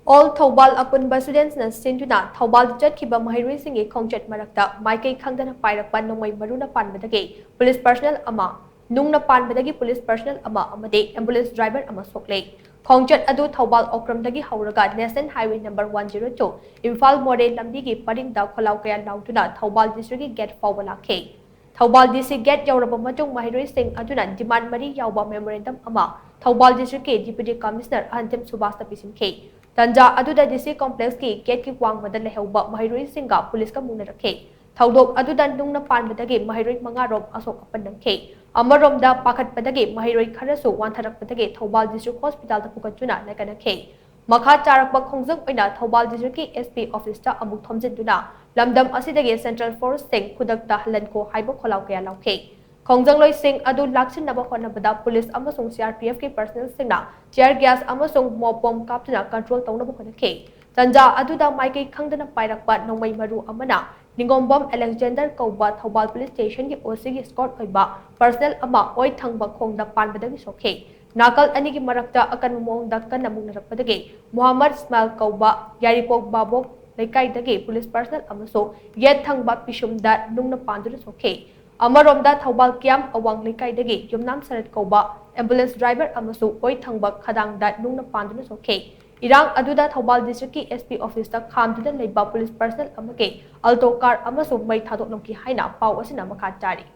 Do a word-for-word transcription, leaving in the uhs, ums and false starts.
All Thoubal ꯑꯄꯨꯟꯕ Studentsꯅ ꯁꯤꯟꯗꯨꯅ ꯊꯧꯕꯥꯜꯗ ꯆꯠꯈꯤꯕ ꯃꯍꯩꯔꯣꯏꯁꯤꯡꯒꯤ ꯈꯣꯡꯆꯠ ꯃꯔꯛꯇ ꯃꯥꯏꯀꯩ ꯈꯪꯗꯅ ꯄꯥꯏꯔꯛꯄ ꯅꯣꯡꯃꯩ ꯃꯔꯨꯅ ꯄꯥꯟꯕꯗꯒꯤ ꯄꯨꯂꯤꯁ ꯄꯔꯁꯅꯦꯜ ꯑꯃ, ꯅꯨꯡꯅ ꯄꯥꯟꯕꯗꯒꯤ ꯄꯨꯂꯤꯁ ꯄꯔꯁꯅꯦꯜ ꯑꯃ ꯑꯃꯗꯤ ꯑꯦꯝꯕꯨꯂꯦꯟꯁ ꯗ꯭ꯔꯥꯏꯚꯔ ꯑꯃ ꯁꯣꯛꯂꯦ꯫ ꯈꯣꯡꯆꯠ ꯑꯗꯨ ꯊꯧꯕꯥꯜ ꯑꯣꯀ꯭ꯔꯝꯗꯒꯤ ꯍꯧꯔꯒ National Highway number one zero two Imphal ꯃꯣꯔꯦ ꯂꯝꯕꯤꯒꯤ ꯄꯔꯤꯡꯗ ꯈꯣꯜꯂꯥꯎ ꯀꯌꯥ ꯂꯥꯎꯗꯨꯅ ꯊꯧꯕꯥꯜ ꯗꯤꯁꯇ꯭ꯔꯤꯛꯀꯤ ꯒꯦꯠ ꯐꯥꯎꯕ ꯂꯥꯛꯈꯤ꯫ ꯊꯧꯕꯥꯜ ꯗꯤ ꯁꯤ ꯒꯦꯠ ꯌꯧꯔꯕ ꯃꯇꯨꯡ ꯃꯍꯩꯔꯣꯏꯁꯤꯡ ꯑꯗꯨꯅ ꯗꯤꯃꯥꯟ ꯃꯔꯤ ꯌꯥꯎꯕ ꯃꯦꯃꯣꯔꯦꯟꯗꯝ ꯑꯃ ꯊꯧꯕꯥꯜ ꯗꯤꯁꯇ꯭ꯔꯤꯛꯀꯤ ꯗꯤꯄ꯭ꯌꯨꯇꯤ ꯀꯃꯤꯁꯅꯔ ꯑꯍꯟꯇꯤꯝ ꯁꯨꯕꯥꯁꯇ ꯄꯤꯁꯤꯟꯈꯤ꯫ ꯇꯟꯖꯥ ꯑꯗꯨꯗ ꯗꯤ ꯁꯤ ꯀꯣꯝꯄ꯭ꯂꯦꯛꯁꯀꯤ ꯒꯦꯠꯀꯤ ꯋꯥꯡꯃꯗ ꯂꯩꯍꯧꯕ ꯃꯍꯩꯔꯣꯏꯁꯤꯡꯒ ꯄꯨꯂꯤꯁꯀ ꯃꯨꯛꯅꯔꯛꯈꯤ꯫ ꯊꯧꯗꯣꯛ ꯑꯗꯨꯗ ꯅꯨꯡꯅ ꯄꯥꯟꯕꯗꯒꯤ ꯃꯍꯩꯔꯣꯏ ꯃꯉꯥꯔꯣꯝ ꯑꯁꯣꯛ ꯑꯄꯟ ꯅꯪꯈꯤ꯫ ꯑꯃꯔꯣꯝꯗ ꯄꯥꯈꯠꯄꯗꯒꯤ ꯃꯍꯩꯔꯣꯏ ꯈꯔꯁꯨ ꯋꯥꯟꯊꯔꯛꯄꯗꯒꯤ ꯊꯧꯕꯥꯜ ꯗꯤꯁꯇ꯭ꯔꯤꯛ ꯍꯣꯁꯄꯤꯇꯥꯜꯗ ꯄꯨꯈꯠꯇꯨꯅ ꯂꯥꯏꯀꯠꯅꯈꯤ꯫ ꯃꯈꯥ ꯇꯥꯔꯛꯄ ꯈꯣꯡꯖꯪ ꯑꯣꯏꯅ ꯊꯧꯕꯥꯜ ꯗꯤꯁꯇ꯭ꯔꯤꯛꯀꯤ ꯑꯦꯁ ꯄꯤ ꯑꯣꯐꯤꯁꯇ ꯑꯃꯨꯛ ꯊꯣꯝꯖꯤꯟꯗꯨꯅ ꯂꯝꯗꯝ ꯑꯁꯤꯗꯒꯤ ꯁꯦꯟꯇ꯭ꯔꯦꯜ ꯐꯣꯔꯁꯁꯤꯡ ꯈꯨꯗꯛꯇ ꯍꯜꯍꯟꯈꯣ ꯍꯥꯏꯕ ꯈꯣꯜꯂꯥꯎ ꯀꯌꯥ ꯂꯥꯎꯈꯤ꯫ ꯈꯣꯡꯖꯪꯂꯣꯏꯁꯤꯡ ꯑꯗꯨ ꯂꯥꯛꯁꯤꯟꯅꯕ ꯍꯣꯠꯅꯕꯗ ꯄꯨꯂꯤꯁ ꯑꯃꯁꯨꯡ ꯁꯤ ꯑꯥꯔ ꯄꯤ ꯑꯦꯐꯀꯤ ꯄꯔꯁꯅꯦꯜꯁꯤꯡꯅ ꯇꯤꯌꯔ ꯒ꯭ꯌꯥꯁ ꯑꯃꯁꯨꯡ ꯃꯣꯞ ꯕꯣꯝ ꯀꯥꯞꯇꯨꯅ ꯀꯟꯇ꯭ꯔꯣꯜ ꯇꯧꯅꯕ ꯍꯣꯠꯅꯈꯤ꯫ ꯇꯟꯖꯥ ꯑꯗꯨꯗ ꯃꯥꯏꯀꯩ ꯈꯪꯗꯅ ꯄꯥꯏꯔꯛꯄ ꯅꯣꯡꯃꯩ ꯃꯔꯨ ꯑꯃꯅ ꯅꯤꯉꯣꯝꯕꯝ ꯑꯦꯂꯦꯛꯖꯦꯟꯗꯔ ꯀꯧꯕ ꯊꯧꯕꯥꯜ ꯄꯨꯂꯤꯁ ꯁ꯭ꯇꯦꯁꯟꯒꯤ ꯑꯣ ꯁꯤꯒꯤ ꯏꯁꯀꯣꯔꯠ ꯑꯣꯏꯕ ꯄꯔꯁꯅꯦꯜ ꯑꯃ ꯑꯣꯏ ꯊꯪꯕ ꯈꯣꯡꯗ ꯄꯥꯟꯕꯗꯒꯤ ꯁꯣꯛꯈꯤ꯫ ꯅꯥꯀꯜ ꯑꯅꯤꯒꯤ ꯃꯔꯛꯇ ꯑꯀꯟꯕ ꯃꯑꯣꯡꯗ ꯀꯟꯅ ꯃꯨꯛꯅꯔꯛꯄꯗꯒꯤ ꯃꯨꯍꯝꯃꯗ ꯏꯁꯃꯥꯏꯜ ꯀꯧꯕ ꯌꯥꯏꯔꯤꯄꯣꯛ ꯕꯥꯕꯣꯛ ꯂꯩꯀꯥꯏꯗꯒꯤ ꯄꯨꯂꯤꯁ ꯄꯔꯁꯅꯦꯜ ꯑꯃꯁꯨ ꯌꯦꯠ ꯊꯪꯕ ꯄꯤꯁꯨꯝꯗ ꯅꯨꯡꯅ ꯄꯥꯟꯗꯨꯅ ꯁꯣꯛꯈꯤ꯫ ꯑꯃꯔꯣꯝꯗ ꯊꯧꯕꯥꯜ ꯀꯤꯌꯥꯝ ꯑꯋꯥꯡ ꯂꯩꯀꯥꯏꯗꯒꯤ ꯌꯨꯝꯅꯥꯝ ꯁꯔꯠ ꯀꯧꯕ ꯑꯦꯝꯕꯨꯂꯦꯟꯁ ꯗ꯭ꯔꯥꯏꯚꯔ ꯑꯃꯁꯨ ꯑꯣꯏ ꯊꯪꯕ ꯈꯗꯥꯡꯗ ꯅꯨꯡꯅ ꯄꯥꯟꯗꯨꯅ ꯁꯣꯛꯈꯤ꯫ ꯏꯔꯥꯡ ꯑꯗꯨꯗ ꯊꯧꯕꯥꯜ ꯗꯤꯁꯇ꯭ꯔꯤꯛꯀꯤ ꯑꯦꯁ ꯄꯤ ꯑꯣꯐꯤꯁꯇ ꯈꯥꯝꯗꯨꯅ ꯂꯩꯕ ꯄꯨꯂꯤꯁ ꯄꯔꯁꯅꯦꯜ ꯑꯃꯒꯤ ꯑꯜꯇꯣ ꯀꯥꯔ ꯑꯃꯁꯨ ꯃꯩ ꯊꯥꯗꯣꯛꯂꯝꯈꯤ ꯍꯥꯏꯅ ꯄꯥꯎ ꯑꯁꯤꯅ ꯃꯈꯥ ꯇꯥꯔꯤ꯫